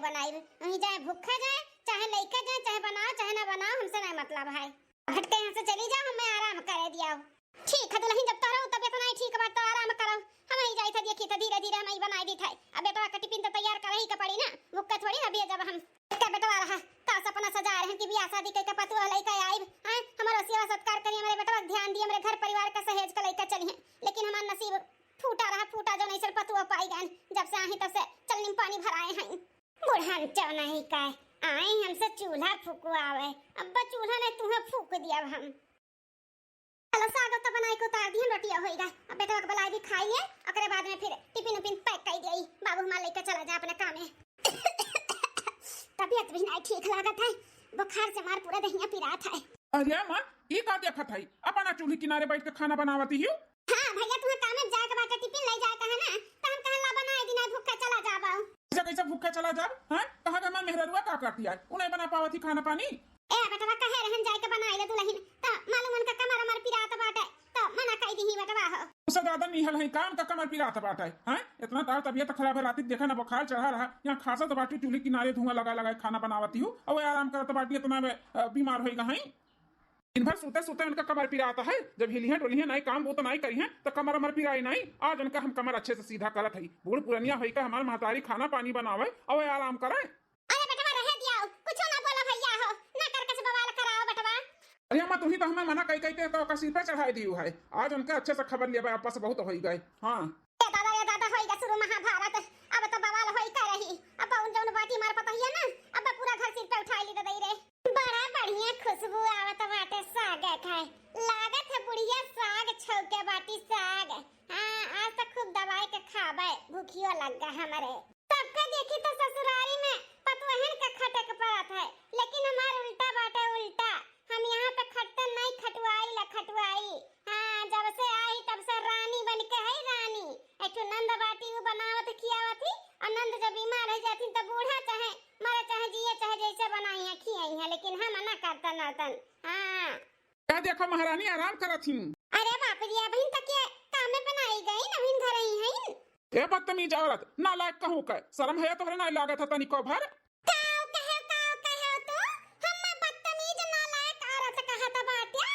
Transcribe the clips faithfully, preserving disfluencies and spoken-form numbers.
बनाइब। वहीं जाए भूखे जाए, चाहे लइके जाए, चाहे बनाओ, चाहे ना बनाओ, हमसे ना मतलब है। हटके यहाँ से चली जाओ, हमें आराम करे दियाओ। ठीक है दुलहिन, जब तोहरा तबियत नहीं ठीक बा तो आराम करो, हम ही जाइत है, देखी तो धीरे धीरे हम ही बनाई दीत है। अब बेटवा के टिफिन तो तैयार करही के पड़ी ना, भूखे थोड़ी रहिबे जब हम। का बेटवा रहा, का सपना सजाए रहन कि बियाह शादी कइके पतोह लइके आइब, हैं? हमरो सेवा सत्कार करी, हमरे बेटवा के ध्यान दी, हमरे घर परिवार के सहेज के लइके चली हैं। लेकिन हमार नसीब फूटा रहा, फूटा, जो नहीं चल पतोह पाई गए। जब से आही तब से चलनी में पानी भराए हैं। बुढ़न चौनाही का आए हमसे चूल्हा फुकवावे, अब चूल्हा नहीं तुहें फूक दिया हम। चलो साग तो बनाई के उतार दिहन, रोटिया होइगा। अब बेटवा के बुलाई दी, खाई लिए, ओकरे बाद में फिर टिफिन उफिन पैक कर दिया। बाबू हमार लइके चला जा अपने काम में। तबियत भी नहीं ठीक लागत है, बुखार से मार पूरा दहिया पिरात है। अरे माँ, ई का देखत है? अपना चूल्ही किनारे बैठ के खाना बनावती हियो। हाँ भैया, तुम्हें काम में जाए के बाटे, टिफिन ले जाए के है ना, तो हम कहला बनाए दी, नहीं भूखे चला जाबो। ऐसा कैसे भूखे चला जाब? हाँ, कहाँ के हमार मेहररुआ का करती है, उ नहीं बना पावत ही खाना पानी? ए बेटवा, कहे रहन जाए के बनाई ले दुलहिन, त मालूम उनका कमर अमर पिरात बाटे, त मना कई दिही बेटवा हो। उसे ज्यादा निहल है का उनका कमर पिरात बाटे, हैं? इतना तार तबियत खराब है, राती देखा ना बुखार चढ़ा रहा, यहाँ खासत बाटी चूल्ही किनारे धुआं लगा लगा खाना बनावती हूँ, और आराम करत बाटी इतना में, अ, बीमार होइगा हैं। दिन भर सूते सूते उनका कमर पिरात है, जब हिलिहे डोलिहे नहीं, काम बूत नहीं करिहे, त कमर अमर पिराई नहीं। आज उनका हम कमर अच्छे से सीधा करत हई। बूढ़ पुरनिया होइका हमार महतारी खाना पानी बनावे और आराम करे। अरे बेटवा, रहे दियाओ, कुछो ना बोलो भैया हो, ना कर कछ बवाल कराओ बेटवा। अरे अम्मा, तुही तो हमें मना कई कई के तो ओका सिर पे चढ़ाई दियो है। आज उनके अच्छे से खबर लिया, आपस बहुत होई गए। हाँ। ए दादा, ए दादा, होई गा शुरू महाभारत। अब तो बवाल होई का रही। अब उन जौन बाटी मार पतहिया ना, अब पूरा घर सिर पे उठाई ली दे रे। बड़ा बढ़िया खुशबू आवत बाटे साग खाए। लागत है बुढ़िया साग छौके बाटी साग। हाँ, आज तो खूब दबाई के खाबे, भूखियो लग गा हमरे। सबके देखी तो ससुरारी में पतोहन के खटे के पड़त है, लेकिन हमार उल्टा बाटे उल्टा। हम यहाँ पे खटतन नहीं, खटवाई ला खटवाई। हाँ, जब से आई तब से रानी बन के है रानी। एक ठो नंद बाटी उ बनावत खियावत ही, और नंद जब बीमार हो जाती तो बूढ़ा चाहे मरे चाहे जिए चाहे जैसे बनाई है खियाई है, लेकिन हम ना करतन नरतन। हाँ। का देखो महारानी आराम करत हिन। अरे बाप रे, अबहिन तक ये काम में बनाई गई, अबहिन घर ही हैं। ए बदतमीज औरत, नालायक कहूँ का, शर्म है तोहरे ना लागत है तनिको भर? काव कहे, काव कहे तू? हम बदतमीज नालायक औरत कहत बाट्या?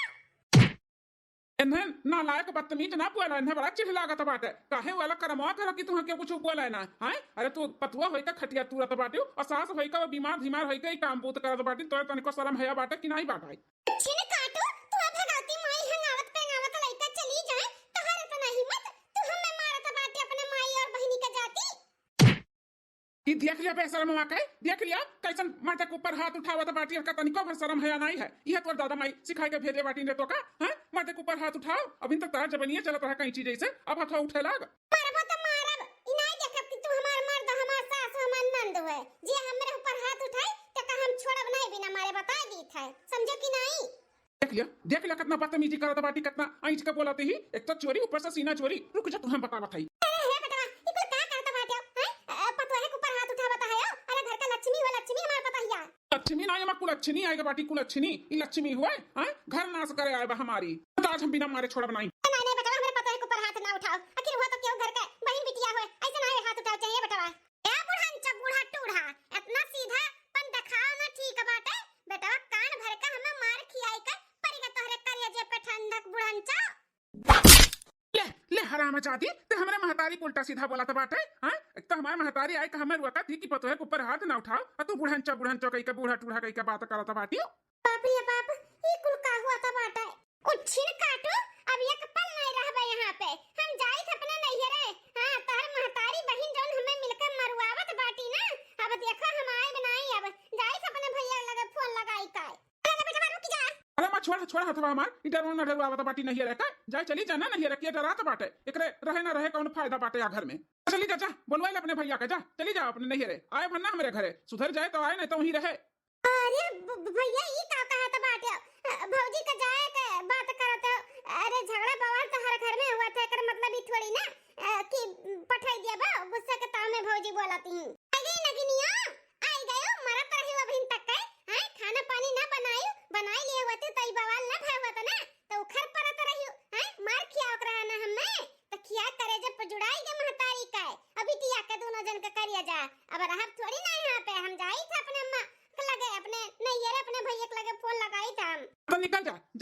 इन्हें नालायक बदतमीज ना बोला, इन्हें बड़ा चिढ़ लागत बाटे। काहे वाला करमवा करो कि तुहके कुछ बोला ना, हैं? अरे तू पतुआ होइका खटिया तूरत बाटे, और सास होइका वो बीमार धीमार होइका ई काम बूत करत बाटे, तोरे तनिको शर्म हया बाटे कि नहीं बाटे? छिन काटू, तू भगवती माई हंगावत पेंगावत लइका चली जाए, तोहर इतना हिम्मत, तू हमें मारत बाटे अपने माई और बहिनी का जाति। ई देख लिया बेशरमवा के, देख लिया कैसन मर्दे के ऊपर हाथ उठावत बाटी, इनका तनिको भर शर्म हया नहीं है। इहे तोर दादा माई सिखाई के भेजे बाटी ने तो का, हैं? मर्दे के ऊपर हाथ उठाओ, अभी तक तार जबनिया चलत रहा कहीं चीज से, अब हथवा उठे लाग। मारबो तो मारब, ई नहीं देखब कि तू हमार मर्द, हमार सास, हमार नंद हुए। जे हमरे ऊपर हाथ उठाई, तो का हम छोड़ब नहीं बिना मारे, बता दी था, समझो कि नहीं? देख लिया, देख लिया, कितना बदतमीजी करत बाटी, कितना ऐंठ के बोलत ही। एक तो चोरी, ऊपर से सीना चोरी। रुक जा, तू हम बतावत हई। अरे हे बेटवा, ई कुल का करत बाटे, हैं? अ, पतोहे के ऊपर हाथ उठावत है, अरे घर का लक्ष्मी हुआ, लक्ष्मी हमार पतहिया। लक्ष्मी ना, एमा कुलच्छनी आएगा बाटी, कुलच्छनी। ई लक्ष्मी हुआ, हैं? घर नाश करे आए बा हमारी। तो आज हम बिना मारे छोड़ब नहीं। नहीं, नहीं बेटवा, हमरे पतोहे के ऊपर हाथ ना उठाओ। आखिर वो तो केहू घर के बहिन बिटिया हुए, ऐसे ना हाथ उठाओ चाहिए बेटवा। ए बुढ़न चा बूढ़ा टूढ़ा, इतना सीधापन देखाओ ना ठीक बाटे। बेटवा कान भर के हमें मार खियाई के परी के तोहरे करेजे पे ठंडक बुढ़न चा। ले, ले हरामजादी, ते हमरे महतारी के उल्टा सीधा बोलत बाटे, हाँ? एक तो हमार महतारी आई के हमें रोकत ही कि पतोहे के ऊपर हाथ ना उठाओ, आ तू बुढ़न चा, बुढ़न चा कही के बूढ़ा टूढ़ा कही के बात करत बाटी। बाप रे बाप, ई कुल का हुआ था बाटे? उच्छिन काटू, अब एक पल नहीं रहबे यहाँ पे। हम जाइत अपने नैहरे। हाँ, तोहर महतारी बहिन जौन हमें मिलकर मरुआवत बाटी ना, अब देखो हम आए बनाई, अब जाइत अपने भैया लगे फोन लगाई का। अरे बेटवा रुक जा। अरे माँ छोड़, छोड़ हथवा हमार, ई डरवा ना डरवावत बाटी नैहरे का, जाए चली जाना नैहरे, के डरात बाटे, एकरे रहे ना रहे कौन फायदा बाटे आ घर में। चली जा, जा, बोलवाइल अपने भैया का, जा, चली जा अपने नैहरे, आए भन्ना हमरे घरे, सुधर जाए तो आए, नहीं तो वहीं रहे। अरे ब-, ब-, भैया, ई का कहत बाटे? अ, भौजी का जाए के बात करत हो। अरे, झगड़ा बवाल तो हर घर में हुआ था, एकर मतलब ई थोड़ी ना, अ, कि पठाई दिया बा, गुस्सा के ताव में भौजी बोलत ही। अरे नगिनिया, आई गयो, मरत रही अबहिन तक के, हैं? खाना पानी ना बनाई, बनाई लिए होते तो ई बवाल ना भय होता ना, तो उखर परत रही, हैं? मार खिया ओकरा ना हमें, तो खिया करेजे पर जुड़ाई के महतारी का, अभी टिया के दोनों जन के करिया जा, अब रहब थोड़ी ना यहाँ पे।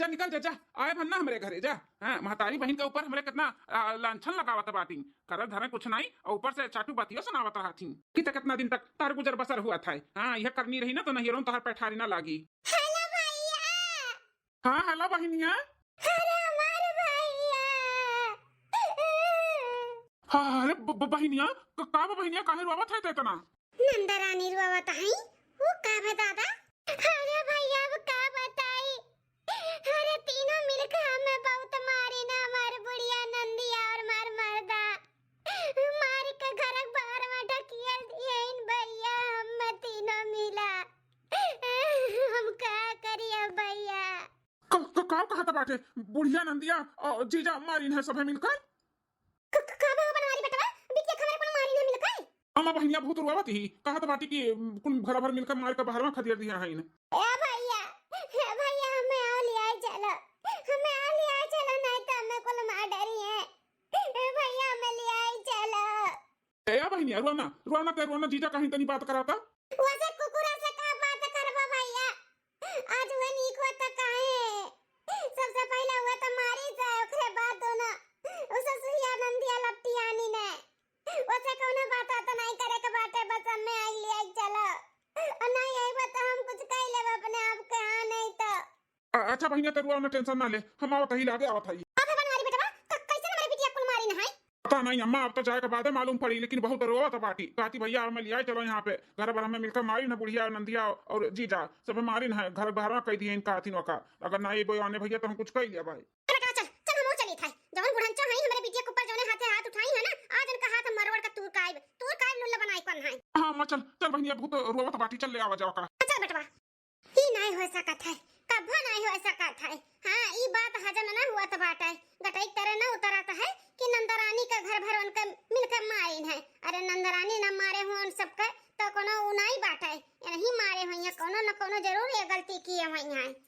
निकल जा, जा, आए भन ना हमरे घरे, जा। हाँ, महतारी बहिन के ऊपर हमरे कितना, आ, लांछन लगावत बाटिन, करत धरे कुछ नाई, और ऊपर से चाटू बातियो सुनावत रहत ही कि त कितना दिन तक तार गुजर बसर हुआ था। हाँ, यह करनी रही ना तो नहियरों तोहर पैठारी ना लागी। हेलो भैया। हाँ, हेलो बहिनिया। अरे हमार भैया। हाँ, अरे ब-, ब-, बहिनिया, क-, का बा बहिनिया, काहे रोवत है त इतना? नंदरानी रोवत हई, वो का बा दादा? अरे भैया, अब का बताई? अरे तीनों मिलके हमें बहुत मारी ना, हमार बुढ़िया नंदिया और मार मर्दा। मार के घर के बाहर में ढकियल दिए इन भैया, हम तीनों मिला। हम का करी अब भैया? क-, क-, का कहत बाटे? बुढ़िया नंदिया और जीजा मारिन है सभे मिलकर? क-, क-, का बा बनवारी बेटवा? बिटिया के हमरे कोनो मारी ना मिलत है? अम्मा बहिनिया बहुत रोवत ही, कहत बाटी कि, उम, कुल घर भर मिलकर मार के बहरवा खदेड़ दिया है इन। ए भैया, ए भैया, हमें आओ ले आई चलो, हमें आओ ले आई चलो, नहीं तो हमें कुल मार डरी है। ए भैया, हमें ले आई चलो। ए, ए बहिनिया, रोना, रोना ते रोना, जीजा कहीं तनी बात कराता। वैसे कुकुरा से का बात करबो भैया? आज हुए नीक हुआ त काहे? सबसे पहले हुआ त मारी से, ओकरे बाद दोनों उ ससुरिया नंदिया लपटियानी ने। वैसे कौनो बात तो नहीं करे के बाटे, बस हमें आई ले आई चलो। और नहीं आईबो तो हम कुछ कह लेब अपने आप के, हाँ नहीं तो। अ-, अच्छा बहिनिया, ते रोवा ना, टेंशन ना ले, हम आवत ही, लागे आवत ही। अब बनवारी बेटवा, क-, कैसे हमारे बिटिया कुल मारी न है? पता नहीं अम्मा, अब तो जाए के बादे मालूम पड़ी, लेकिन बहुत रोवत बाटी। कहती, "भैया, हमें लियाए चलो यहाँ पे, घर भर हमें मिलकर मारी न बुढ़िया, नंदिया और जीजा, सब मारी न है, घर भर कह दिए इनका हथिन का। अगर ना ये बोयाने भैया तो हम कुछ कह लिया भाई।" चल बेटवा, चल, चल, हम चली था। जवन बुढ़ंचो है, हमारे बिटिया के ऊपर जौने हाथे हाथ उठाई है ना, आज इनका हाथ हम मरोड़ का तूर काइब, तूर काइब लुल्ला बनाई कौन है। हाँ अम्मा, चल, चल बहिनिया, बहुत रोवत बाटी, चल ले आवा जाओ का। चल बेटवा। ई नाहीं हो सकत है, कभो नाहीं हो सकत है। हाँ, ई बात हजम ना हुअत बाटे। गटई तरे ना उतरत है कि नंदरानी का घर भर उनके मिलके मारिन है। अरे नंदरानी ना मारे हुअन सबके, तो कोनो उ नाहीं बाटे। इनही मारे हुई हैं, कोनो न कोनो जरूर ये गलती किए हुई हैं।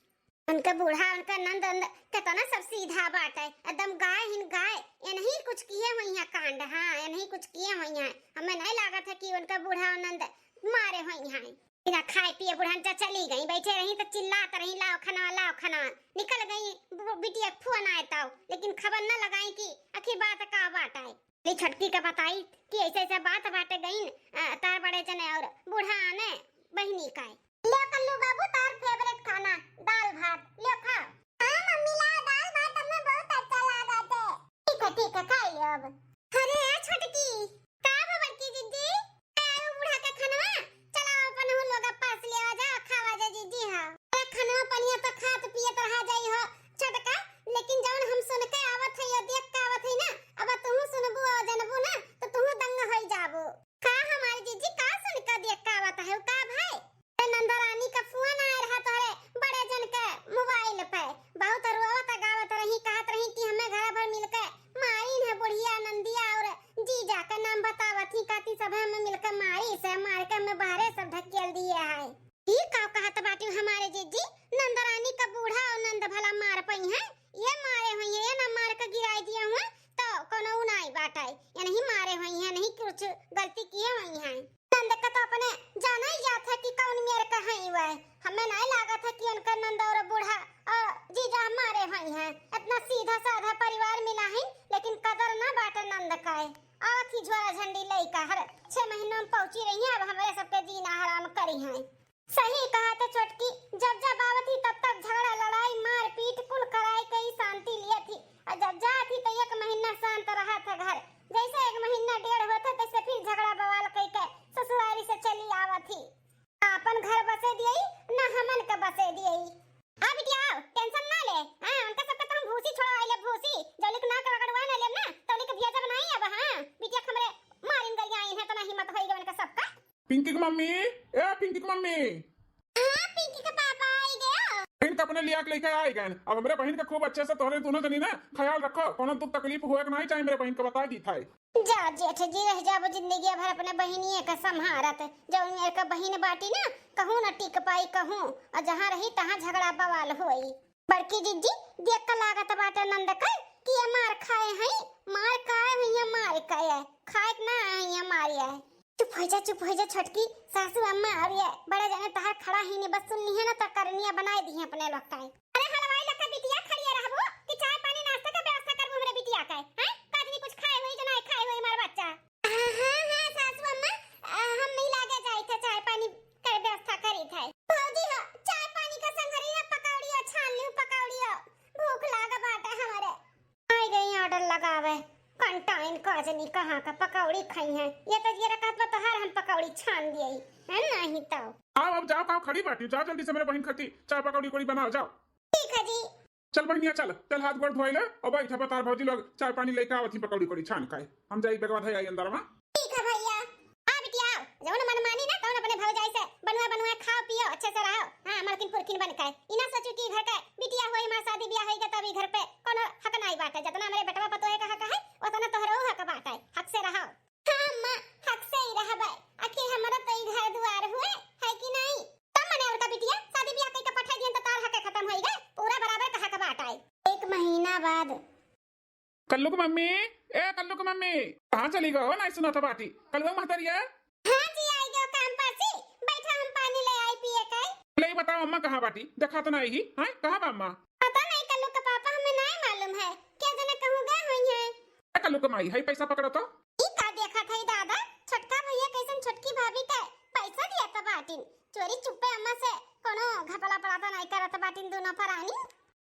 उनके बूढ़ा, उनके नंद, नंद केतना सब सीधा बाटे, एकदम गाय हिन गाय। इनही कुछ किए हुई हैं कांड, हाँ, इनही कुछ किए हुई हैं। हमें नहीं लागत है कि उनके बूढ़ा और नंद मारे हुई हैं। बिना खाए पिए बुढ़न चा चली गई, बैठे रही तो चिल्लात रही, "लाओ खनवा, लाओ खनवा।" निकल गई, बु-, बिटिया के फोन आए तौ, लेकिन खबर न लगाई कि आखिर बात का बात है। ले छोटकी का बताई कि ऐसे ऐसे बात बाटे गईन, अ, तार बड़े जने और बूढ़ा आने बहिनी का। ले कल्लू बाबू, तार favourite खाना दाल भात, ले खा। हाँ मम्मी, ला दाल भात, हमें बहुत अच्छा लागत है। ठीक है, ठीक है, खाई ले अब। अरे ए छोटकी, का बा बड़की जिज्जी? आयो बूढ़ा के खनवा, चला अपन हूँ लोग पास ले आ जा, खावा जा जिज्जी। हाँ, ए खनवा पनिया तो खात पियत रहा जाई हो छोटका, लेकिन जौन हम सुन के आवत है, यो देख के आवत है ना, अब तुहू सुनबू और जनबू ना, तो तुहू दंग होई जाबू। का हमारी जिज्जी, का सुन के देख के आवत है, का भाई? ए नंदरानी का फोन आए रहा तोहरे बड़े जन के मोबाइल पे, बहुत रोवत गावत रही, कहत रही कि हमें घर भर मिलके मारिन है बुढ़िया नंदिया और जीजा का नाम बतावत ही, कहती सब हमें मिलके मारी से, मार के हमें बाहरे सब ढकेल दिए है। ई का कहत बाटी हमारे जिज्जी, नंदरानी का बूढ़ा और नंद भला मार पई है, ये मारे हुई है, ये ना मार के गिराई दिया हुआ, तो कोनो उ नाई बाटे, ये नहीं मारे हुई है, नहीं कुछ गलती किए हुई है। नंद का तो अपने जाना ही जात है कि कौन मेर का है वह। हमें नहीं लागत है कि उनका नंद और बूढ़ा और जीजा मारे हुई हैं। इतना सीधा साधा परिवार मिला है, लेकिन कदर ना बाटे नंद का है। आवत ही झोरा झंडी लइका हर छह महीनों में पहुंची रही है, अब हमारे सबके जीना हराम करी हैं। सही कहा तो छोटकी, जब जब आवत ही तब तब झगड़ा, लड़ाई, मारपीट कुल कराए के ही शांति लियत ही। और जब जात ही तो एक महीना शांत रहत है घर, जैसे एक महीना डेढ़ होत है तैसे फिर झगड़ा बवाल कई के ससुरारी से चली आवत ही। आपन घर बसे दियई, ना हमन के बसे दियई। आ बिटिया आओ, tension ना ले। हाँ, उनका सबके तो हम भूसी छोड़वाई ले, भूसी। जौलिक नाक रगड़वा ना लेब ना, तौलिक भेजब नहीं अब। हाँ, बिटिया हमरे मारिन गरियाइन है, तो ना हिम्मत होई गवन का सबका। पिंकी की मम्मी, ए पिंकी की मम्मी। हाँ, पिंकी के पापा आई गए। इनका अपने लिया के लेके आई गए। अब हमरे बहिन का खूब अच्छे से तोहरे दोनों जनी ना ख्याल रखो, कोनो दुख तकलीफ होए के नहीं चाहिए, मेरे बहिन का बता दी था। जा जेठ जी, रह जाबो जिंदगी भर अपने बहिनिए का संभारत। जौन मेर का बहिन बाटी ना, कहूँ न टिक पाई कहूँ, और जहाँ रही तहाँ झगड़ा बवाल होई। बड़की जिज्जी, देख के लागत बाटे नंद का कि ये मार खाए हैं, मार खाए हैं, ये मार खाए है, खाए के ना आए हैं, ये मार है। चुप हो जा, चुप हो जा छोटकी, सासू अम्मा और ये बड़े जने तहार खड़ा ही नहीं, बस सुन ली है ना तो करनिया बनाए दी है अपने लोग का। अरे हलवाई लोग का बिटिया, लगावे, कंटाइन का जनी कहाँ का पकौड़ी खाई है। ये तो ये रखत बा तोहार हम पकौड़ी छान दिए, है नहीं तो। आओ, अब जाओ, का खड़ी बाटी, जाओ जल्दी से मेरे बहिन खाती चाय पकौड़ी उकौड़ी बनाओ, जाओ। ठीक है जी। चल बहिनिया, चल, चल हाथ गोड़ धोई ले, और बैठ, बता भौजी लोग चाय पानी लेके आवत ही, पकौड़ी उकौड़ी छान के हम जाई, बेगवा धाई आई अंदर में। ठीक है भैया। आ बिटिया, जौन मन मानी ना, तौन अपने भौजाई से बनवा बनवा खाओ पियो, अच्छे से रहो। हाँ, मलकिन पुरखिन बन के। ई ना सोचू कि घर के बिटिया होई, हमार शादी ब्याह होई गए, तब ई घर पे कोनो हक नाई बाटे। जितना हमरे बेटवा पतोहे का हक है, उतना तोहरो हक बाटे। हक से रहो। हाँ अम्मा, हक से ही रहबे। आखिर हमरो तो ई घर दुआर हुए, है कि नहीं? तब मने और का बिटिया, शादी ब्याह कई के पठा दियन तो तार हक खत्म होई गए, पूरा बराबर का हक बाटे। एक महीना बाद। कल्लू के मम्मी, ए कल्लू के मम्मी, कहाँ चली गो? नाई सुनत बाटी। कल्लू महतरिया। हाँ जी, आई गो काम पर से। बैठा, हम पानी ले आई पिए के। ले बताओ अम्मा कहाँ बाटी? देखा तो नहीं ही। हाँ, कहाँ बा अम्मा? पता नहीं कल्लू के पापा, हमें नहीं मालूम है। क्या जाने कहूँ गए हुई हैं। ए कल्लू के माई, है पैसा पकड़ो तो। ई का देखत है दादा? छोटका भैया कैसन छोटकी भाभी के पैसा दिया तो बाटिन। चोरी चुप्पे अम्मा से कोनो घपला पड़ाता नहीं करत बाटिन दोनों परानी।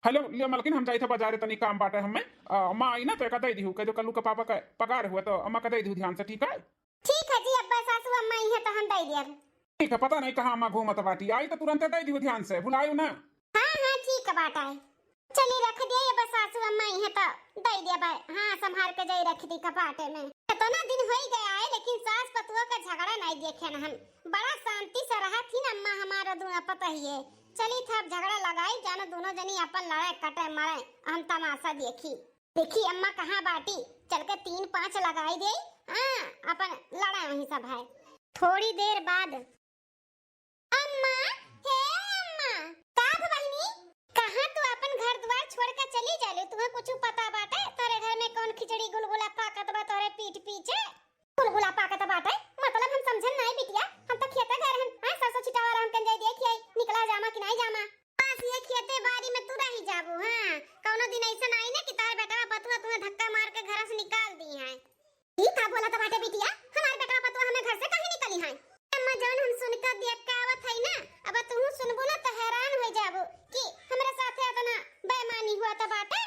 हेलो, लियो मलकिन, हम जाई थे बाजारे, तनी काम बाटे हमें। अ, अम्मा आई ना तो एका दे दिहू, कह दो कल्लू के पापा का पगार हुआ तो अम्मा का दे दिहू ध्यान से, ठीक है? ठीक है जी, अब्बा सासू अम्मा आई है तो हम दे दिया। ठीक है, पता नहीं कहाँ अम्मा घूमत बाटी, आई तो तुरंते दे दिहू ध्यान से, भुलायू ना। हाँ, हाँ, ठीक है बाटा है। चली रख दिया ये बस सासू अम्मा आई है तो दे दिया बा। हाँ, संभाल के जाई रख दी कपाटे में। इतना दिन हो ही गया है लेकिन सास पतुआ का झगड़ा नहीं देखे न हम। बड़ा शांति से रहा थी ना अम्मा हमारा दूना पता ही है। चली था अब झगड़ा लगाई, जानो दोनों जनी अपन लड़ाई कटे मरे, हम तमाशा देखी। देखी अम्मा कहाँ बाटी, चल के तीन पाँच लगाई दे। हाँ, अपन लड़ा वहीं सब है। थोड़ी देर बाद। अम्मा, हे अम्मा। का भ बहिनी? कहाँ तू अपन घर द्वार छोड़ के चली जालू? तुम्हें कुछ पता बाटे? तोरे घर में कौन खिचड़ी गुलगुला पाकत बा तोरे पीठ पीछे? गुलगुला पाकत बाटे? मतलब हम समझन नाई बिटिया, हम तो खेते गए रहन, हाँ, सरसों छिटावा रहन, कन जाई देख आई, निकला जामा कि नाई जामा। बस ये खेते बारी में तू रही जाबू, हाँ, कौनो दिन ऐसा नाई ना कि तार बेटा पतुआ तुम्हें धक्का मार के घर से निकाल दी है। ई का बोलत बाटे बिटिया? हमार बेटवा पतोह हमें घर से काहे निकली हैं? अम्मा, जौन हम सुन के देख के आवत हई ना, अब तुहू सुनबू ना तो हैरान हो जाबू कि हमरे साथे इतना बेईमानी हुआ तो बाटे।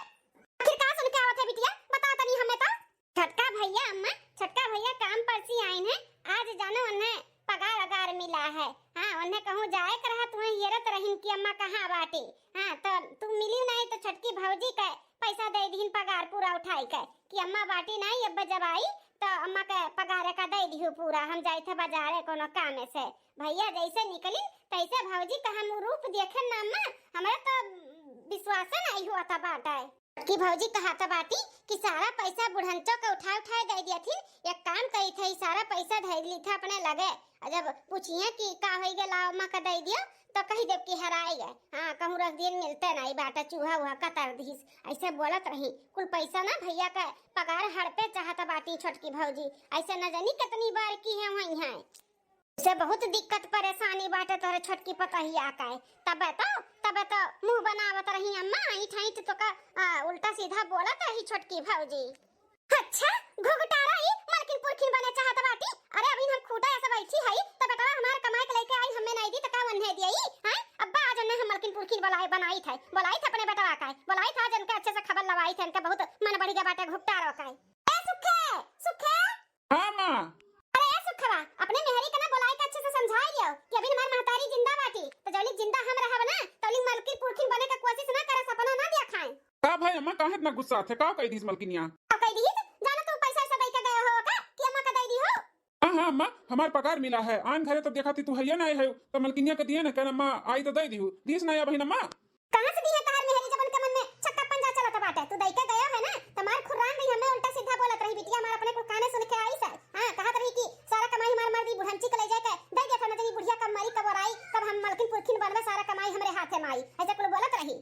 आखिर का सुन के आवत है बिटिया? बता तनी हमें तो। छोटका भैया अम्मा, छोटका भैया काम पर से आइन है, आज जानो उन्हें पगार अगार मिला है। हाँ, उन्हें कहूँ जाए के रहा, तुम्हें हेरत रहिन कि अम्मा कहाँ बाटी। हाँ, तो तू मिली नहीं तो छोटकी भौजी के पैसा दे दीन पगार पूरा उठाई के। कि अम्मा बाटी नाई, अब जब आई तो अम्मा के पगारे का दे दिहु पूरा, हम जाई थे बाजारे कोनो कामे से। भैया जैसे निकली तैसे भौजी का हम रूप देखे ना अम्मा, हमरा तो विश्वास नहीं हुआ था बाटे। कि भौजी कहा था बाटी कि सारा पैसा बुढ़ंचो के उठा उठाए दे दिया थी। एक काम करी थे, सारा पैसा धर ली था अपने लगे, और जब पूछिए कि का होई गए, लाओ अम्मा का दे दियो, तो कही देब कि हराई गए। हाँ, कहूँ रख दिए, मिलते नहीं बाटे, चूहा उहा कतर दिस। ऐसे बोलत रही, कुल पैसा ना भैया का पगार हड़पे चाहत बाटी छोटकी भौजी। ऐसे न जानी कितनी बार की है वहीं है। उसे बहुत दिक्कत परेशानी बाटे तोरे छोटकी पतहिया का। तबे तो, तबे तो मुंह बनावत रही अम्मा, ऐंठ ऐंठ तो का, आ, उल्टा सीधा बोलत रही छोटकी भौजी। अच्छा, घुघटारा ई मलकिन पुरखिन बने चाहत बाटी। अरे अभी हम खूटा ऐसे बैठी हई, त बेटवा हमार कमाए के लेके आई, हमें नहीं दी त का वन्हे दियई? हैं? अब्बा आज उन्हें हम मलकिन पुरखिन बोलाए, बनाई थे, बोलाई थे अपने बेटवा का, बोलाई था आज इनके अच्छे से खबर लवाई थे, इनके बहुत मन बढ़ गया बाटे घुघटारो का। ए सुखे, सुखे। हाँ माँ। अरे ए सुखवा, अपने मेहरी के ना बोलाई के अच्छे से समझाई लियो कि अभी हमार महतारी जिंदा बाटी, तो जौली जिंदा हम रहब ना, तौली मलकिन पुरखिन बने के कोशिश ना करे, सपना ना दिया खाए। का भाई अम्मा, काहे इतना गुस्सा थे? का कही दीस मलकिनिया? का कही दीस? जानो तू पैसा ऐसा दे के गए हो का कि अम्मा का दे दी हो? हाँ, हाँ अम्मा, हमार पगार मिला है। आन घरे तो देखा थी तू हइया ना आए हो, तो मलकिनिया के दिए ना, कहना अम्मा आई तो दे दी हो। दीस ना या बहिन अम्मा? कहाँ से दी है तहार मेहरी जबन के मन में छक्का पंजा चलत बाटे? तू दे के गयो है ना, तो मार खुर्रान रही, हमें उल्टा सीधा बोलत रही बिटिया, हमार अपने कुल काने सुन के आई सर। हाँ, कहत रही कि सारा कमाई हमार मर्दी बुढ़ंची के ले जाके दे देता, न जानी बुढ़िया कब मरी, कब ओराई, कब हम मलकिन पुरखिन बनबे, सारा कमाई हमरे हाथे में आई, ऐसे कुल बोलत रही।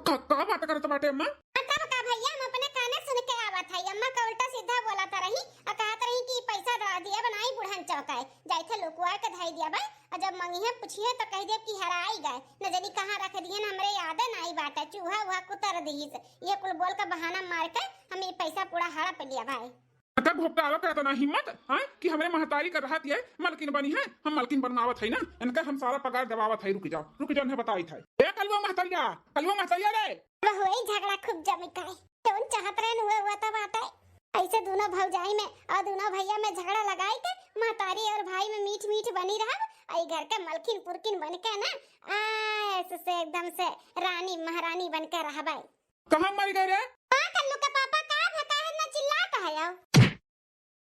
का, का बात करत बाटे अम्मा? आ तब का भैया, हम अपने काने सुन के आवत हई। अम्मा का उल्टा सीधा बोलत रही, आ कहत रही कि पैसा दे दिया बनाई बुढ़न चौकाए, जाई थे लुकुआ के धई दिया भाई, आ जब मंगिहे पूछिहे तो कह देब कि हराई गए, न जानी कहाँ रख दिहन, हमरे यादे नाई बाटे, चूहा उहा कुतर दिहिस। ये कुल बोल के बहाना मार के हम ये पैसा पूरा हड़प लिया भाई। तब घोपटारो का इतना हिम्मत, हाँ, कि हमरे महतारी का रहत ये मलकिन बनी है, हम मलकिन बनवावत है ना, इनका हम सारा पगार दबावत है। रुक जाओ, रुक जाओ, इन्हें बताई था। ए कलुआ महतरिया, कलुआ महतरिया रे। अब होई झगड़ा खूब जमी काई, जौन चाहत रहन हुए हुआ था बाटे। ऐसे दुनो भौजाई में और दुनो भैया में झगड़ा लगाई के महतारी और भाई में मीठ मीठ बनी रहब। और ई घर के मलकिन पुरकिन बन के ना, आ, ऐसे से एकदम से रानी महारानी बन के रहबै। कहाँ मर गए रे? का कल्लू के पापा, का भकाहे ना चिल्लात है हो?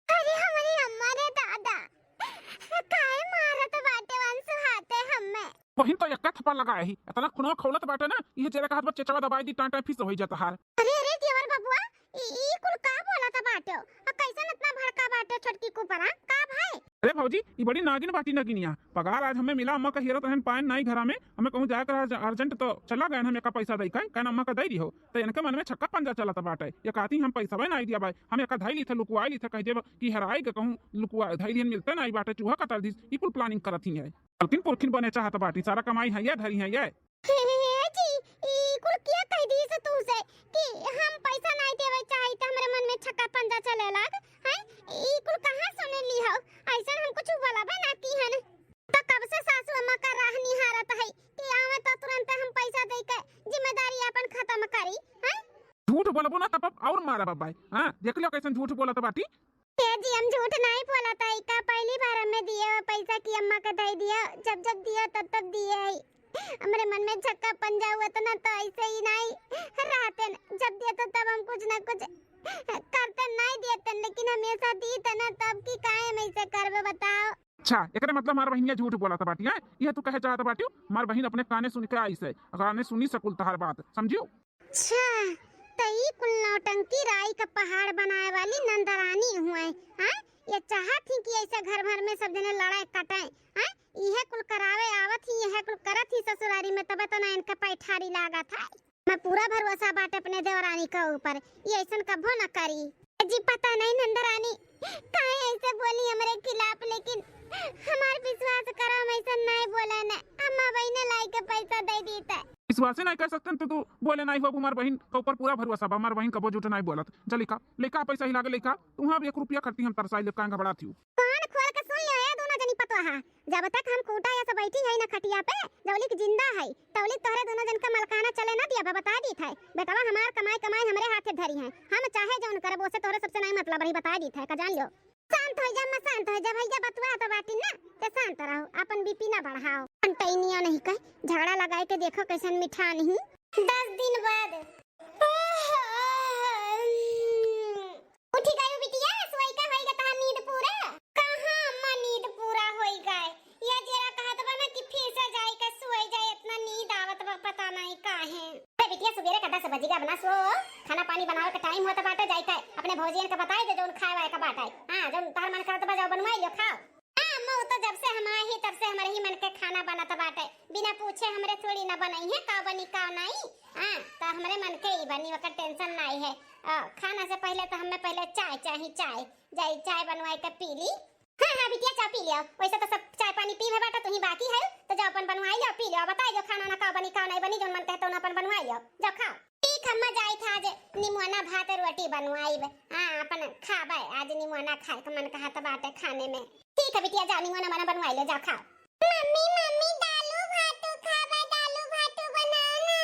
अरे हमरी अम्मा रे दादा, काहे मारत बाटे वंश हाथे हम्मे? बहिन तो एक्का थप्पड़ लगाए ही, इतना खुनवा खौलत बाटे ना, इहे जेरा कहत बा चेचवा दबाई दी, टाँय टाँय फिस होई जात हार। अरे अरे देवर बबुआ, ई, ई कुल का बोलत बाटे? आ कैसन इतना भड़का बाटे छोटकी कुपरा? का भाई? अरे भौजी, ई बड़ी नागिन बाटी नगिनिया। पगार आज हमें मिला, अम्मा का हेरत रहन पाएन नाई घरा में, हमें कहूँ जाए कर अर्ज-, अर्जेंट तो चला गए, हम एका पैसा दई का, कहन अम्मा का दई दिहो। तो इनके मन में छक्का पंजा चलत बाटे। ये कहती हम पैसा नाई दिया भाई, हम एका धई ली थे, लुकवाई ली थे, कह देब कि हेराई के कहूँ लुकवा धई लिहन मिलते नाई बाटे, चूहा कतर दिस, ई कुल प्लानिंग करत ही है। मलकिन पुरखिन बने चाहत बाटी, सारा कमाई है ये, धरी है ये। हे, हे, हे जी, ई कुल क्या कह दी से तू से कि हम पैसा नाई देवे चाही त हमरे मन में छक्का पंजा चले लाग, हैं? ई कुल कहाँ सुने ली हो? ऐसन हम कुछ बोलबे ना की हन। तो कब से सासू अम्मा का राह निहारत है कि आवे तो तुरंत हम पैसा दे के जिम्मेदारी अपन खत्म करी, हैं? झूठ बोलबो ना तब और मारा बाबा। हाँ, देख लो कैसन झूठ बोलत बाटी। ए जी, हम झूठ नाई बोलत हई का? पहली बार हमें दिए हो पैसा कि अम्मा के दे दिए, जब जब दिए तब तब दिए हई। हमरे मन में छक्का पंजा हुआ था ना, तो ऐसे ही नाई रहते न। जब दिए तो तब हम कुछ ना कुछ करते, नाई देते, लेकिन हमेशा दी थे ना, तब की काहे हम ऐसे करबे बताओ? अच्छा, एकरे मतलब हमार बहिनिया झूठ बोलत बाटी, हैं? यह तू कहे चाहत बाटी, हमार बहिन अपने काने सुन के आई से, काने सुनी सकुल तहार बात, समझियो? अच्छा, त ई कुल नौटंकी राई का पहाड़ बनाए वाली नंदरानी हुए, हाँ? ये चाहत ही कि ऐसे घर भर में सब जने लड़ाई कटाए, हाँ? इहे कुल करावे आवत ही, इहे कुल करत ही ससुरारी में, तबे तो ना इनके पैठारी लागत है। मैं पूरा भरोसा बाटे अपने देवरानी के ऊपर, ये ऐसन कभो ना करी। जी पता नहीं नंदरानी काहे ऐसे बोली हमरे खिलाफ, लेकिन हमार विश्वास करो, हम ऐसन नहीं बोले न। अम्मा बहिने लाई के पैसा दे दी थे। विश्वासे नहीं कर सकते तो तू बोले नहीं हो, हमार बहिन के ऊपर पूरा भरोसा बा, हमार बहिन कबो झूठ नहीं बोलत। जा लेका, लेका पैसा ही लागे लेका, तू हाँ एक रुपया खर्ची हम तरसाई ले, काहे घबरात ही? कान खोल के सुन लियो ए दोनों जनी पतोहा, जब तक हम खूंटा या से बैठी है ना खटिया पे, जौलिक जिंदा है, तौलिक तोहरे दोनों जन का मलकाना चले ना दिया, बता दी थे। बेटवा हमार कमाई कमाई हमरे हाथे धरी है, हम चाहे जौन करब ओसे तोहरे सबसे नहीं मतलब रही, बता दी थे, का जान लियो। शांत हो जा, मैं शांत हो जा भैया, बतुआ तो बाटी ना, ते शांत रहो, अपन बीपी ना बढ़ाओ। अंटैनिया नहीं कह, झगड़ा लगाए के देखो कैसन मिठा नहीं। दस दिन बाद। उठी गयू बिटिया, सोई का होई गा तहार नींद पूरा? कहाँ अम्मा नींद पूरा होई गए? ये जेरा कहत बा ना कि फिर से जाई के सोई जाए, इतना नींद आवत बा, पता नहीं काहे। अरे बिटिया, सुबेरे का दस बजी गा, अपना सो, खाना पानी बनावे का टाइम होत बाटे, जाई के अपने भौजियन के बताई दे जौन खाए वाए का बाटे। हाँ, जौन तहार मन करत बा जाओ बनवाई लियो, खाओ। हाँ अम्मा, वो तो जब से हम आए ही तब से हमरे ही मन के खाना बनत बाटे, बिना पूछे हमरे थोड़ी ना बनई है का बनी का नहीं। हाँ, तो हमरे मन के ही बनी, ओकर टेंशन नहीं है। आ, खाना से पहले तो हमें पहले चाय चाही, चाय। जाई चाय बनवाई के पी ली। हाँ, हाँ, बिटिया, चाय पी लियो। वैसे तो सब चाय पानी पी भे बाटा, तुही बाकी है, तो जाओ अपन बनवाई लियो, पी लियो। बताई जो खाना ना का बनी, का नहीं बनी, जौन मन कहे तौन अपन बनवाई लियो। जाओ खाओ। ठीक, हम जाई था आज निमोना भात रोटी बनवाई। हाँ, अपन खाबे, आज निमोना खाए के मन कहत बाटे खाने में। ठीक है बिटिया, जा निमोना मना बनवाई लियो, जा खाओ। मम्मी, मम्मी, दालू भातू खाबे, दालू भातू बनाओ ना।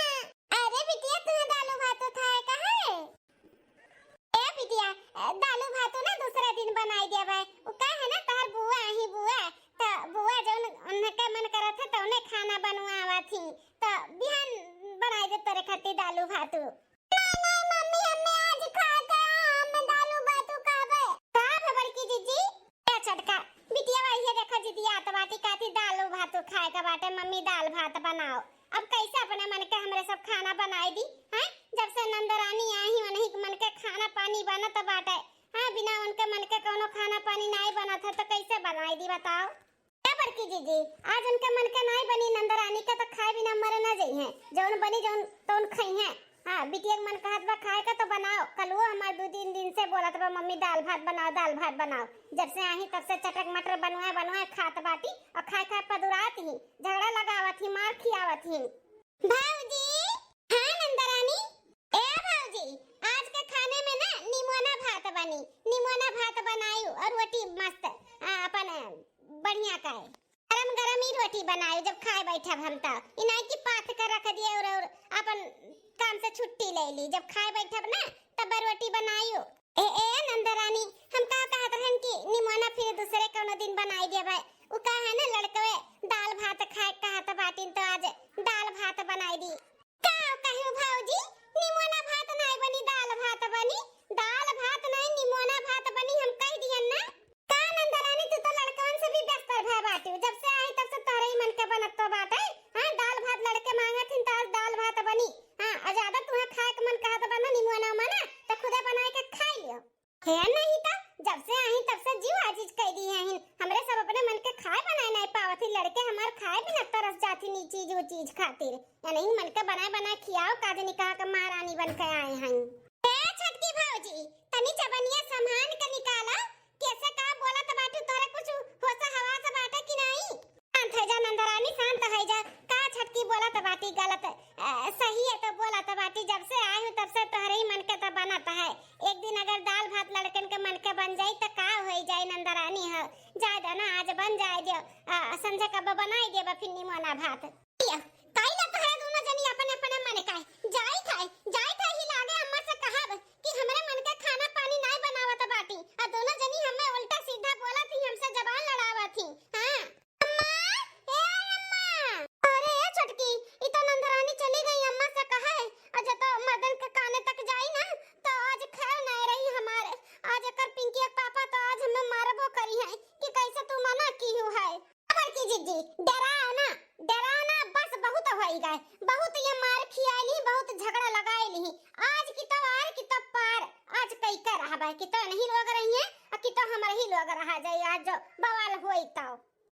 अरे बिटिया, तुहे दालू भातू खाए का है? ए बिटिया, दालू भातू ना दूसरे दिन बनाई देबे। उ का है ना, तहर बुआ आही बुआ, त बुआ जौन उनके मन करत है तौने खाना बनवावत ही, त बिहान बनाई दे तोरे खातिर दालू भातू। नहीं, नहीं मम्मी, हमें आज खाए के, हम दालू भातू खाबे। का भे बड़की जीजी? ए छोटका, बिटिया वही देखा जिदिया त बाटी काती दालू भातू खाए के बाटे, मम्मी दाल भात बनाओ। अब कैसे अपने मन के हमरे सब खाना बनाई दी, हैं? जब से नंदरानी आई ही, उन्हीं के मन के खाना पानी बनत बाटे, हाँ, बिना उनके मन के कौनो खाना पानी नाई बनत है, तो कैसे बनाई दी बताओ? ए बड़की जीजी, आज उनके मन के नाई बनी नंदरानी के, तो खाए बिना मरे ना जइहें, जौन बनी जौन तौन खइहें। हाँ, बिटिया के मन कहत बा खाए के, तो बनाओ। कलुओ हमार दू तीन दिन से बोलत बा, "मम्मी दाल भात बनाओ, दाल भात बनाओ।" जब से आई तब से चटक मटर बनवाए बनवाए खात बाटी और खाए खाए पदुरात ही, झगड़ा लगावत ही, मार खियावत ही। भौजी, हाँ नंदरानी। ए भौजी, आज के खाने में ना निमोना भात बनी, निमोना भात बनायू और रोटी मस्त, आ, अपन, आ, बढ़िया का है। गरम गरम ही रोटी बनायू, जब खाए बैठब हम तो। ई नहीं कि पाथ कर रख दिए और, और अपन काम से छुट्टी ले ली। जब खाए बैठब ना, तब रोटी बनायू। ए, ए, नंदरानी, हम का कहत रहन कि निमोना फिर दूसरे कौनो दिन बनाई देबै। उ का है ना, लड़कवे दाल भात खाए कहत बाटिन, तो आज दाल भात बनाई दी। का कहू भौजी, निमोना भात नाई बनी, दाल भात बनी। दाल भात नाई, निमोना भात बनी, हम कह दियन ना। का नंदरानी, तू तो लड़कवन से भी व्यस्त भय बाटू। जब से आई तब से तोहरे ही मन के बनत तो बाटे। हाँ, दाल भात लड़के मांगत हिन तो आज दाल भात बनी। हाँ, आ ज्यादा तुहे खाए के मन कहत बा ना निमोना उमोना, तो खुदे बनाए के खाई लियो। हे नहीं तो, जब से आई तब से जीव आजिज कह दी है हिन। हमरे सब अपने मन के खाए बनाए नहीं पावत ही, लड़के हमार खाए बिना तरस जात ही नी चीज वो चीज खातिर। या नहीं मन के बनाए बनाए खियाओ, का जनी कहाँ के महारानी बन के आए हैं। ए छोटकी भौजी, तनी जबनिया संभाल के निकाला, कैसे का बोलत बाटू, तोरे कुछ होश हवास बाटे कि नहीं? शांत हो जा नंदरानी, शांत हो जा। का छोटकी बोलत बाटी गलत, अ, सही है तो बोलत बाटी। जब से आई हूँ तब से तोहरे ही मन के तो बनत है। एक दिन अगर दाल भात लड़कन के मन के बन जाई तो का हो जाई नंदरानी हो, जाए दो ना, आज बन जाए दियो, अ, संझा कब बनाई देबा फिर निमोना भात। या, काई ना तोहरा दोनों जनी अपने अपने मन का जाई खाए, जाई खाए ही लागे अम्मा से कहब कि हमरे मन के खाना पानी नाई बनावत बाटी, आ दोनों जनी हमें उल्टा सीधा बोलत ही, हमसे जबान लड़ावत ही। हाँ। अम्मा, ए अम्मा। अरे ए छोटकी, ई तो नंदरानी चली गई अम्मा से कहे, आ जब तो मदन के काने तक जाई ना, तो आज खैर नहीं रही हमारे। आज एकर पिंकी के पापा तो आज हमें मारबो करी है कि कैसे तू मना की हु है। बड़की जिज्जी, डराओ ना, डराओ ना, बस बहुत होई गए, बहुत ये मार खियाइली, बहुत झगड़ा लगाइली। आज की तो आर की तो पार, आज कई के रहबे कि तो नहीं लोग रहिए, आ कि तो हमर ही लोग रहा जाए, आज जो बवाल होई तो।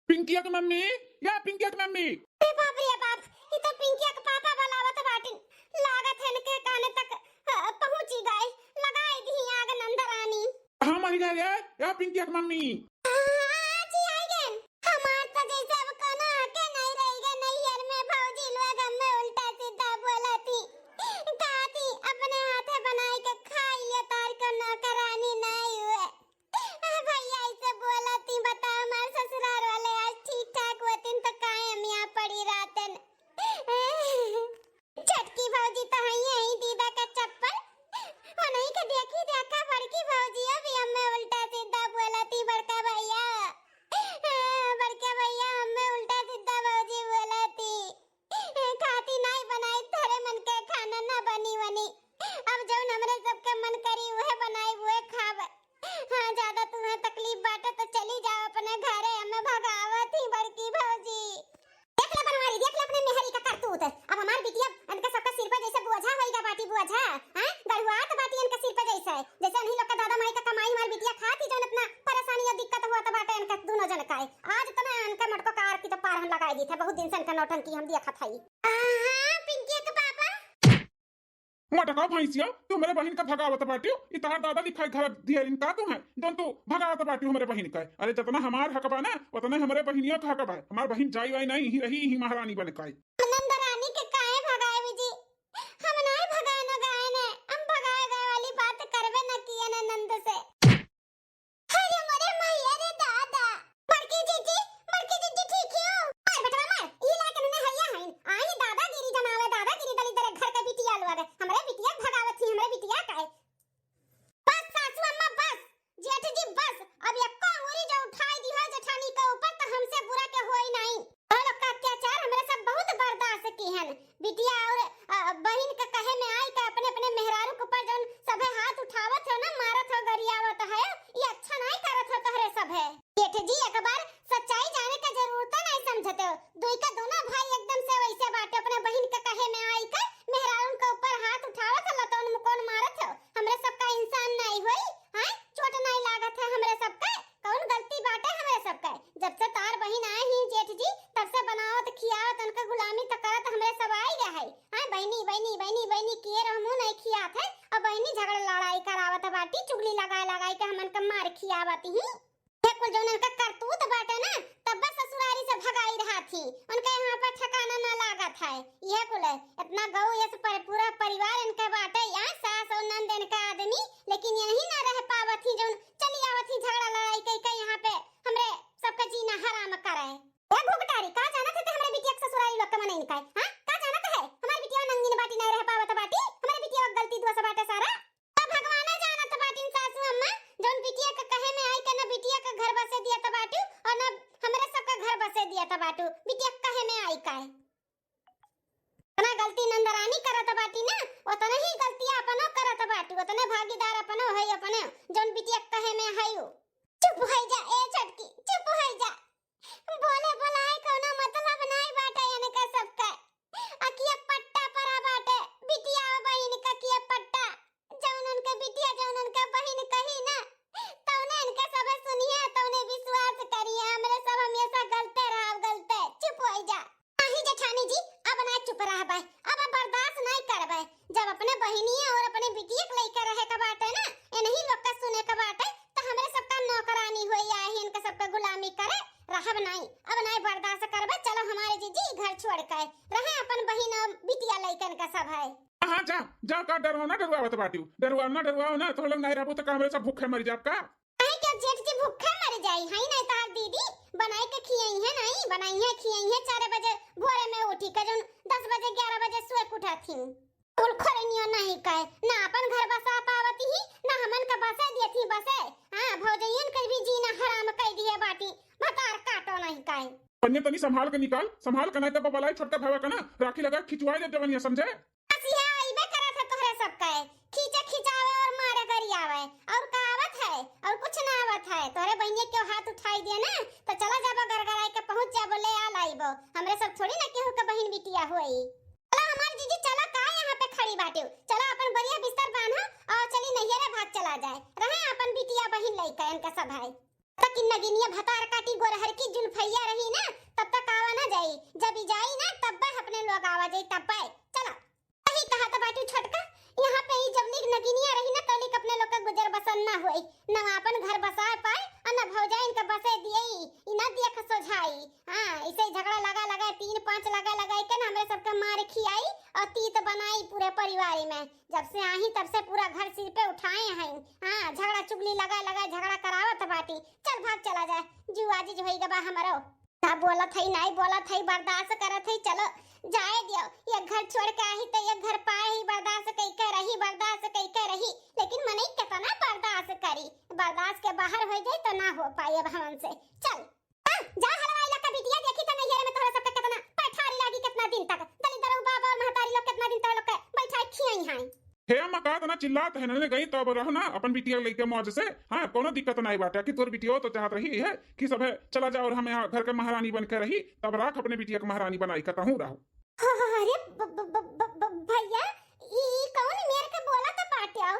पिंकिया के मम्मी, या पिंकिया के मम्मी। अरे बाप रे बाप, ई तो पिंकिया के पापा बुलावत बाटिन, लागत है इनके काने तक, अ, पहुंची गए, लगाई दी आग नंदरानी। कहाँ मरी गए रे, या पिंकिया के मम्मी? हाँ, जी, आई गए। हमार तो जैसे अब कोनो हके नहीं रही गए नैहर में, भौजी लोग हमें उल्टा सीधा बोलती, कहती अपने हाथे बनाई के खाई ले, तार के नौकरानी नहीं हुए। आ भैया ऐसे बोलती, बताओ हमार ससुराल वाले आज ठीक ठाक होतिन तो काहे हम यहाँ पड़ी रहतन। छोटकी भौजी तो हइये ही दीदा का चप्पल। उन्हीं के देखी देखा बड़की भौजी अभी हमें उल्टा सीधा बोलती, बड़का भैया, बड़का भैया हमें उल्टा सीधा भौजी बोलती। खाती नाई बनाई, तोहरे मन के खाना ना बनी वनी। अब जौन हमरे सबके मन करी उहे बनाई उहे खाब। हाँ, ज्यादा तुम्हें तकलीफ बाटे तो चली जाओ अपने घरे, हमें भगावत ही बड़की भौजी। देख ले बनवारी, देख ले अपने मेहरी का करतूत। अब हमार बिटिया इनके सबके सिर पे जैसे बोझा होइगा बाटी बोझा, हैं? गढ़ुआत बाटी इनके सिर पे जैसे, जैसे उन्हीं लोग का दादा माई का कमाई हमार बिटिया खाती जौन इतना परेशानी और दिक्कत हुआ तो बाटे इनके दोनों जन का है। आज तो ना इनके मटको का आर की तो पार हम लगाई दी थे, बहुत दिन से इनका नौटंकी हम देखत हई। आहा, पिंकी के पापा। मोटका भैंसिया, तू हमरे बहिन का भगावत बाटियो, ई तहार दादा लिखाई घर दिहरिन का तू है, जौन तू भगावत बाटियो हमरे बहिन का। अरे जतना हमार हक बा ना, उतने हमरे बहिनिया का हक बा। हमार बहिन जाई वाई नहीं, यहीं रही, यहीं महारानी बन के। नंद रानी के काहे भगाए जी? हम नहीं भगाए न गए ने, हम भगाए गए वाली बात करबे न किए न नंद से। अरे मोरे मैया रे दादा। बड़की जीजी, बड़की जीजी ठीक हो? मार बेटवा मार, ई लायक नन्हे हरिया हईन। आई दादागिरी जमावे, दादागिरी दलिद्दर घर के बिटिया लोग। हमरे बिटिया भगावत ही, हमरे बिटिया का है। बस सासू अम्मा बस, जेठ जी बस, अब एको अंगुरी जो उठाई दी हो जेठानी के ऊपर तो हमसे बुरा के होई नहीं। और लोग का अत्याचार हमरे सब बहुत बर्दाश्त की हन। बिटिया और, अ, बहिन के कहे में आई के अपने अपने मेहरारू के ऊपर जौन सभे हाथ उठावत हो ना, मारत हो, गरियावत है, ये अच्छा नहीं करत हो तोहरे सभे। जेठ जी एक बार सच्चाई जाने के जरूरत नहीं समझते हो। दुई का दोनों भाई एकदम से वैसे बाटे, अपने बहिन के कहे में आई के मेहरारू के ऊपर हाथ उठावत हो, तो उनमें कौन मारत हो? हमरे सबका इंसान नहीं होई, हैं? चोट नहीं लागत है हमरे सबका? कौन गलती बाटे हमरे सबके? जब से तार बहिन आए ही जेठ जी, तब से बनावत खियावत उनका गुलामी त करत हमरे सब आई गए है। हाँ, बहिनी, बहिनी, बहिनी, बहिनी किए रहो, मुँह नहीं खियात है। अब बहिनी झगड़ा लड़ाई करावत बाटी, चुगली लगाए लगाए के हमन का मार खियावत ही। ये कुल जौन उनका करतूत बाटे ना, तब बस ससुरारी से भगाई रहा थी। उनके यहाँ पर ठिकाना ना लागत है। यह कुल इतना गऊ, ये सब पर-, पूरा परिवार इनका बाटे, यहाँ सास और नंद इनका आदमी, लेकिन यही ना रह पावत ही, जौन चली आवत ही झगड़ा लड़ाई कई के यहाँ पे हमरे सबका जीना हराम करे। ए घुघटारी, का जानत है ते हमरे बिटिया के ससुरारी लोग के मनई निकाय? हाँ? का जानत है? हमार बिटिया नंगिन बाटी नहीं रह पावत बाटी, हमरे बिटिया के गलती दोष बाटे सारा। तो भगवान जानत बाटिन सासू बाटू, बिटिया कहे में आई काहे? इतना गलती नंदरानी करत बाटी ना, उतने ही गलतिया अपनो करत बाटी, उतने भागीदार अपनो है अपने, जौन बिटिया कहे में है उ। चुप होइ जा ए छोटकी, चुप होइ जा। बोले बोलाए कौनो मतलब नाई बाटे इनके सबके। अकिया पट्टा परा बाटे, बिटिया और बहिन का किया पट्टा। जौन उनके बिटिया, जौन उनके बहिन कही ना, तौने इनके सबे सुनिए, तौने विश्वास करिए। हमरे सब हमेशा गलते रहब, गलते। चुप होइ जा। नाही जेठानी जी, अब ना चुप रहबे, अब बर्दाश्त नहीं करबे। जब अपने बहिनिया और अपने बिटिया के लइके रहे के बाटे ना, इन्हीं लोग का सुने के बाटे, तो हमरे सबका नौकरानी होई आई, इनके सबका गुलामी करे रहब नहीं। अब नहीं बर्दाश्त करबे, चलो हमारे जीजी घर छोड़ के रहे, अपन बहिन और बिटिया लइकन का सब है। हाँ, हाँ, जा, जा, का डरवाना डरवावत बाटियो, डरवाना डरवाओ ना, तो लोग नहीं रहबो तो का हमरे सब भूखे मर जाब का? काहे के जेठ जी भूखे मर जाई, हई नहीं तहार दीदी, बनाई के खियाई है नहीं, बनाई है खियाई है, चार बजे भोरे में उठी के जौन दस बजे ग्यारह बजे सोए के उठा थी। कुल खोरनिया नहीं कहे, ना अपन घर बसा पावती ही, ना हमन के बसे दिए थी बसे। हाँ, भौजैयन के भी जीना हराम कर दिए बाटी, भतार काटो नहीं कहे। कन्या तनी संभाल के निकाल, संभाल के नहीं तो बबलाई छोटका भावा का ना राखी लगा खिंचवाई दे जवनिया, समझे? बस यह आइबे करत है तोहरे सब कहे, खींचे खिंचावे और मारे गरियावे, और का आवत है? और कुछ ना आवत है। तोहरे बहिनिया के हाथ उठाई दिए ना, तो चला जाबो गरगराई के पहुँच जाबो, ले आ लाइबो। हमरे सब थोड़ी ना केहू के बहिन बिटिया होई। चला हमार जीजी, चला, का यहाँ पे खड़ी बाटे? चला अपन बढ़िया बिस्तर बांधा और चली नैहरे भाग चला जाए, रहे अपन बिटिया बहिन लइका इनका सब है। तक इन नगिनिया भतार काटी गोरहर की जुल्फैया रही ना, तब तक आवा ना जाई, जब ई जाई ना तब्बे अपने लोग आवा जाई तब्बे। चला। यही कहा तो बाटू छोटका, यहाँ पे ई जब निक नगिनिया रही ना तौलिक अपने लोग का गुजर बसर ना होई, न आपन घर बसा पाए और न भौजाइन का बसे दिए, ई ना देख सोझाई। हाँ, इसे झगड़ा लगा लगा तीन पांच लगा लगा के ना हमरे सबके मार खियाई और तीत बनाई पूरे परिवार में। जब से आई तब से पूरा घर सिर पे उठाए हैं। हाँ, झगड़ा चुगली लगा लगा झगड़ा करावत बाटी। चल भाग चला जाए, जीव आजिज होई गबा हमरो। ना बोलत है, नहीं बोलत है, बर्दाश्त करत है, चलो जाए दियो। एक घर छोड़ के आई तो एक घर पाए ही, बर्दाश्त कई के रही, बर्दाश्त कई के रही, लेकिन मनई कितना बर्दाश्त करी, बर्दाश्त के बाहर हो जाए तो ना हो पाए अब हमन से। चल, आ, जा हलवाई लक्का बिटिया, देखी तो नैहरे में तोहरा सबके कितना पैठारी लागी, कितना दिन तक दलिद्दर बाबा और महतारी लोग कितना दिन तक लोग के बैठा खियाई हैं। हे अम्मा, का तना चिल्लात है, नने गई तो अब रहो ना अपन बिटिया लइके मौज से। हाँ, कोनो दिक्कत नहीं बाटे कि तोर बिटिया तो चाहत रही है कि सब है चला जाओ और हम यहाँ घर के महारानी बन के रही, तब राख अपने बिटिया के महारानी बनाई, कतहूँ रहो। हाँ, हाँ, अरे ब-, ब-, ब-, ब-, ब-, भैया, ई, ई कौन मेर के बोला तो बाटे हो?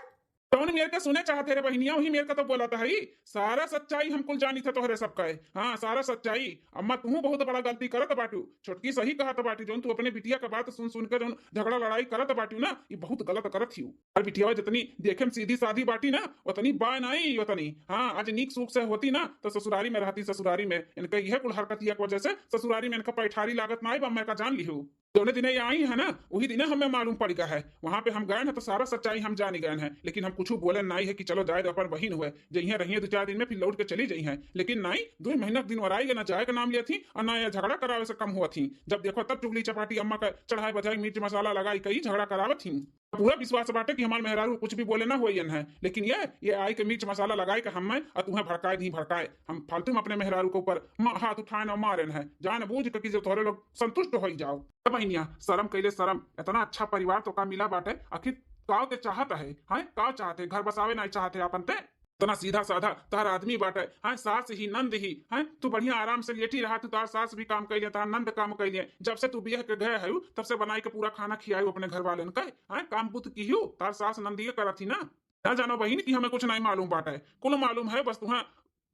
कौन मेर के सुने चाहत है रे बहिनिया, वही मेर के तो बोला तो है। सारा सच्चाई हम कुल जानी थे तोहरे सबका है। हाँ, सारा सच्चाई। अम्मा, तू बहुत बड़ा गलती करत बाटू। छोटकी सही कहत बाटी, जौन तू अपने बिटिया के बात सुन सुन के जौन झगड़ा लड़ाई करत बाटू ना, ई बहुत गलत करत हियू। और बिटिया जितनी देखे में सीधी साधी बाटी ना, उतनी बाय नाई उतनी। हाँ, आज नीक सूख से होती ना, तो ससुरारी में रहती, ससुरारी में। इनके यह कुल हरकतिया की वजह से ससुरारी में इनका पैठारी लागत नाई बा, मैं का जान लिहू। जौने दिने ये आई है ना, वही दिने हमें मालूम पड़ गया है। वहाँ पे हम गए हैं तो सारा सच्चाई हम जान गए हैं, लेकिन हम कुछ बोले नाई है कि चलो जाए दो, अपन बहिन हुए, जइहें रहिए दो चार दिन में फिर लौट के चली जइहें। लेकिन नाई, दो महीना के दिन और आई ना जाए का नाम लिया थी और ना ये झगड़ा करावे से कम हुआ थी। जब देखो तब चुगली चपाटी अम्मा का चढ़ाई बजाई, मिर्च मसाला लगाई कई झगड़ा करावत थी। पूरा विश्वास बाटे कि हमार मेहरारू कुछ भी बोले ना होइयन है, लेकिन ये, ये आई के मिर्च मसाला लगाए के हमें और तुम्हें भड़काए दी भड़काए। हम फालतू में अपने मेहरारू के ऊपर म-, हाथ उठाए ना मारेन है, जान बूझ के कि जब तोहरे लोग संतुष्ट हो जाओ। ए बहिनिया, शर्म कैले शर्म, इतना अच्छा परिवार तो का मिला बाटे, आखिर का ते चाहत है, हैं? का चाहत है? घर बसावे नहीं चाहत है आपन ते? इतना सीधा साधा तार आदमी बाटे, हैं? सास ही नंद ही, हैं? तू बढ़िया आराम से लेटी रहा, तू तार सास भी काम कैले, तार नंद काम कैले। जब से तू बियाह के गए है, तब से बनाई के पूरा खाना खियायू अपने घर वालन के, हैं? काम बुत किहू, तार सास नंदिये करत ही ना। ना जानो बहिन कि हमें कुछ नहीं मालूम बाटे, कुल मालूम है, बस तुहा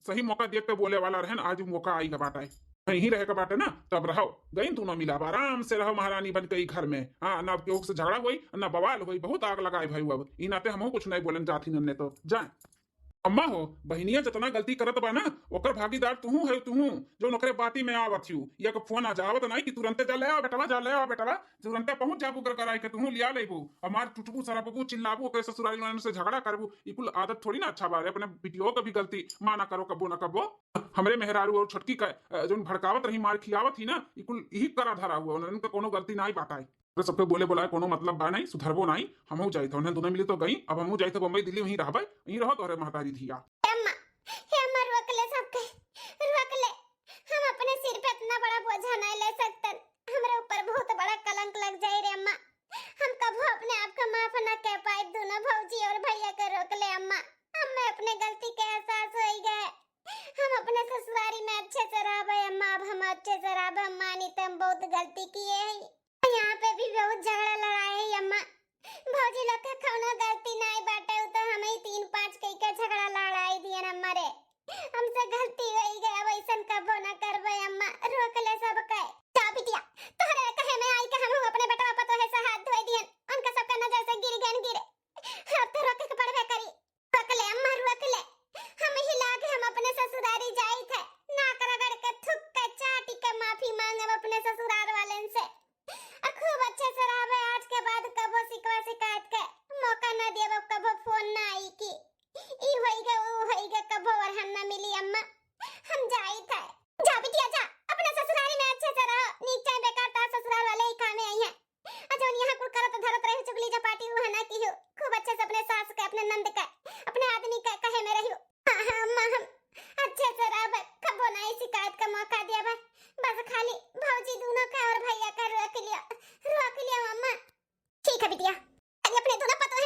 सही मौका देख के बोले वाला रहन, आज मौका आई के बाटे। यहीं रहे के बाटे ना, तब रहो। गई दोनों मिला, अब आराम से रहो महारानी बन के ई घर में। हाँ, ना केहू से झगड़ा होई, ना बवाल होई, बहुत आग लगाए भाई। अब ई नाते हमहू कुछ नहीं बोलन जात ही नन्ने तो। जाए। अम्मा हो, बहिनिया जितना गलती करत बा ना, ओकर भागीदार तुहू है, तुहू, जौन ओकरे बाती में आवत हियू। या के फोन आ जावत नहीं कि तुरंते जा ले आओ बेटवा, जा ले आओ बेटवा, तुरंते पहुंच जाबू कर कराई के, तुहू लिया लेबू। हमार टुटबू, सरपबू, चिल्लाबू, ओकरे ससुरारी वालन से झगड़ा करबू, ई कुल आदत थोड़ी ना अच्छा बा रे। अपने बिटियो के भी गलती माना करो कबो ना कबो। हमरे मेहरारू और छोटकी का, अ, जौन भड़कावत रही, मार खियावत ही ना, ई कुल यही करा धरा हुआ, उन्हन का कोनो गलती नाई बाटे। अरे सबके बोले बोलाए कोनो मतलब बा नहीं, सुधरबो नहीं, हमहू जाइत, उन्हन दोनों मिली तो गई, अब हमहू जाइत बम्बई दिल्ली, वहीं रहबे, वहीं रहो तोहरे महतारी धिया। हे अम्मा, हे अम्मा, रोक ले सबके, रोक ले। हम अपने सिर पे इतना बड़ा बोझा अपना के पाइप दोनों भौजी और भैया के रोक ले अम्मा। हमें अपने गलती के एहसास होई गए। हम अपने ससुरारी में अच्छे से रहबे अम्मा, अब हम अच्छे से रहबे अम्मा, नहीं तो हम बहुत गलती किए हैं। यहाँ पे भी बहुत झगड़ा लड़ाई है अम्मा। भौजी लोग के कौनो गलती नहीं बाटे, उ तो हम ही तीन पाँच कई के झगड़ा लड़ाई दिए अम्मा रे। हमसे गलती होई गए, अब ऐसन कबो ना करबे अम्मा, रोक ले सबके। जा बिटिया, तोहरे कहे में आई के हम अपने बेटवा पतोहे से हाथ धोए दियन, उनका सबके नजर से गिर गन गिरे। अब तो रोके के पड़बे करी। रोक ले अम्मा, रोक ले। हम ही लाग हम अपने ससुरारी जाई थे, नाक रगड़ के, थुक के, चाटी के माफी मांगब अपने ससुरार वालेन से। आ खूब अच्छे से रहबे, आज के बाद कबो शिकवा शिकायत के मौका ना देब, कबो फोन ना आई कि ई होई गे, ऊ होई गे, कबो ओरहन ना मिली अम्मा। हम जाई थे। जा बिटिया जा, अपने ससुरारी में अच्छे से रहो, नीक चाहे बेकार तार ससुरार वाले ही कामे आई हैं। आ जौन यहाँ कुल करत धरत रहे चुगली चपाटी, उहे ना किहू। खूब अच्छे से अपने सास के, अपने नंद के, अपने आदमी के कहे में रहियो। हाँ, हाँ, अम्मा, हम अच्छे से रहबे, कबो नहीं शिकायत का मौका देबे। बस खाली भौजी दोनों का और भैया का रोक लियो, रोक लियो अम्मा। ठीक है बिटिया, खाली अपने दोनों पतोह